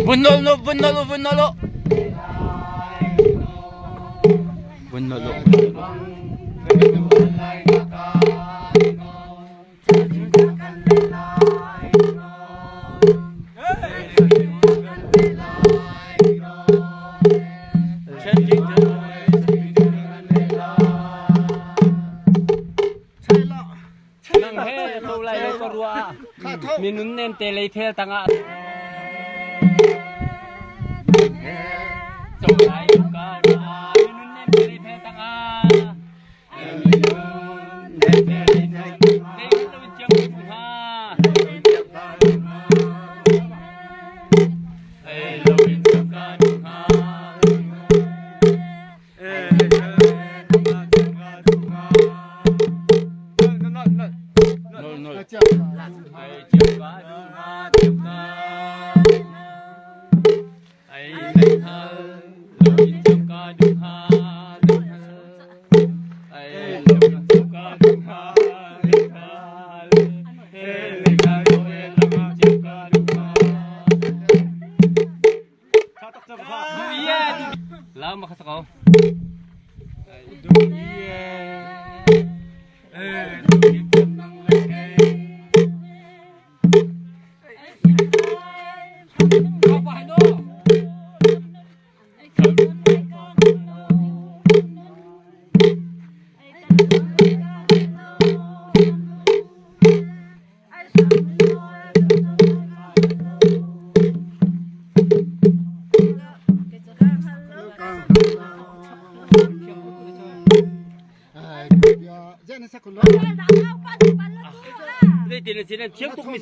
Vun nol no, vun nol u, vun nol u. Vun nol u. Nang he to lai lo ka rua. Minun nem te lei thel tangah. To lai lo ka rua. Minun nem te lei thel tangah. Minun nem te lei thel. Dei lo in chiang tu ha. Ei lo in chiang ka tu ha. Lau ma kha ko. Thiam tuk mi